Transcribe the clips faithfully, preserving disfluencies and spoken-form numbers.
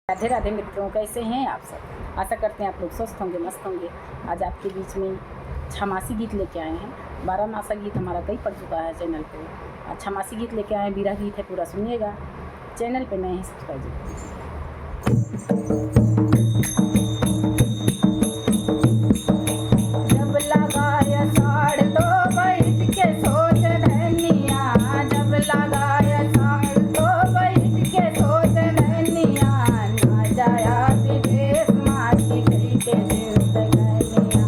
राधे राधे मित्रों, कैसे हैं आप सब? आशा करते हैं आप लोग स्वस्थ होंगे, मस्त होंगे। आज आपके बीच में छमासी गीत लेके आए हैं। बारह मासा गीत हमारा कई पड़ चुका है चैनल पे। आज छमासी गीत लेके आए हैं, बिरह गीत है, पूरा सुनिएगा। चैनल पे नए हैं, सब्सक्राइब जरूर कीजिए। जब लगाय साड़ तो बैठ के सोच धनिया, जब लगाय साड़ तो बैठ के सोच धनिया, ना जाया विदेश माटी कई के जिंदगनिया,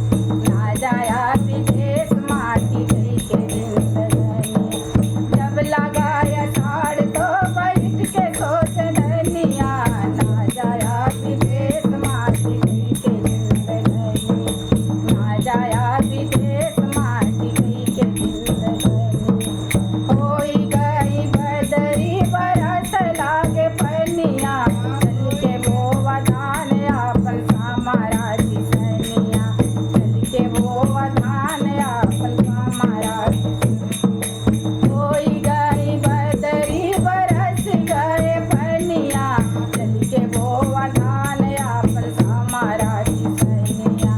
ना जाया विदेश माटी कई के जिंदगनिया। जब लगाय साड़ तो बैठ के सोच धनिया, ना जाया विदेश माटी कई के जिंदगनिया, ना जाया विदेश माटी कई के जिंदगनिया। होई गई बदरी बरस लागे पनिया, चल के बोवा धान आपन सामारा किसनिया, चल के बोवा धान आपन सामारा। होई गई बदरी बरस गए पनिया, चल के बोवा धान आपन सामारा किसनिया,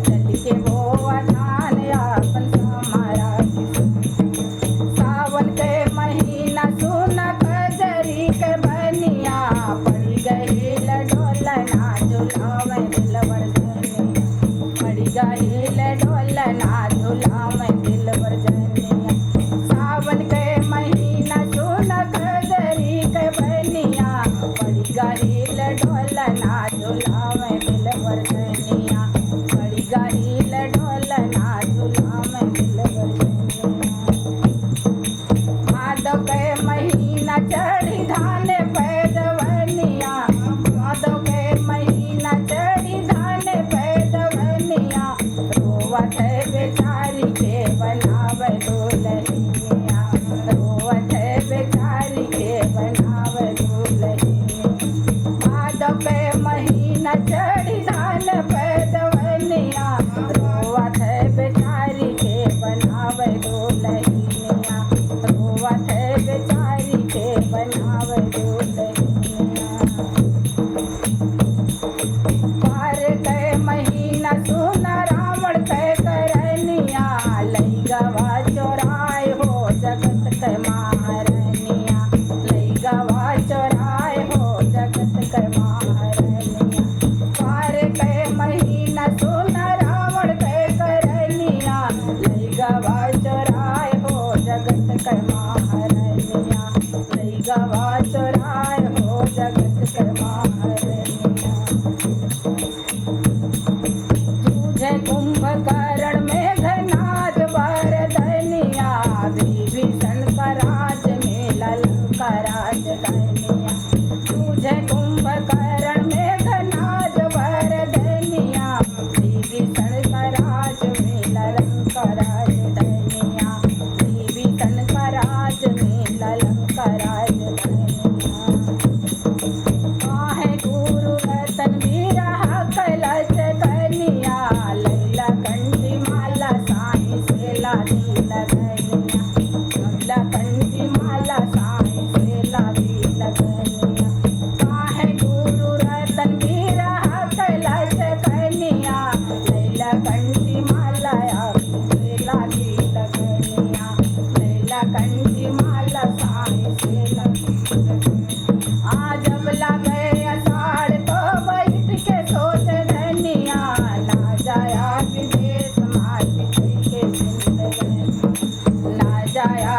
चल के बोवा धान आपन सामारा किसनिया। सावन के महीना सुना कजरी के बनिया, पड़ी गई ढोलना झुलावे दिलबर जनिया, पड़ी गई ढोलना झुलावे दिलबर जनिया। सावन के महीना सुना कजरी के बनिया, पड़ी गई ढोलना झुलावे दिलबर जनिया, पड़ी गई ढोलना झुलावे दिलबर जनिया। भादो के महीना चढ़ी धान पैदवनिया, भादो के महीना चढ़ी धान पैदवनिया। रोवत है बेचारी के बनावे दुलहिनिया, रोवत है बेचारी के बनावे दुलहिनिया। भादो के महीना चढ़ी धान पैदवनिया, रोवत है बेचारी के बनावे दुलहिनिया, रोवत है बेचारी के बनावे दुलहिनिया। पार के महीना सुना रावण के करनिया, लइगवा चोराए हो जगत के महारनिया, लइगवा चोराए हो जगत के महारनिया। पार के महीना सुना रावण के करनिया, लइगवा चोराए हो जगत के महारनिया, लइगवा चोराए हो जगत के महारनिया। जूझे कुंभकर्ण मेघनाद बरदनिया, विभीषण का राज मिलल लंका राजधानिया। जूझे कुंभकर्ण मेघनाद बरदनिया, विभीषण का राज मिलल लंका राजधानिया, विभीषण का राज मिलल लंका राजधानिया। काहे गुरु रतन बिरहा कैलस कनिया, लैला कंठी माला साईं से लागी लगनिया, लैला कंठी माला साईं से लागी लगनिया। काहे गुरु रतन बिरहा कैलस कनिया, लैला कंठी माला साईं से लागी लगनिया, लैला कंठी माला साईं से लागी लगनिया। आ जब लागे असाढ़ तो बैठ के सोच धनिया, ना जाया विदेश माटी कई के जिंदगनिया, ना जाया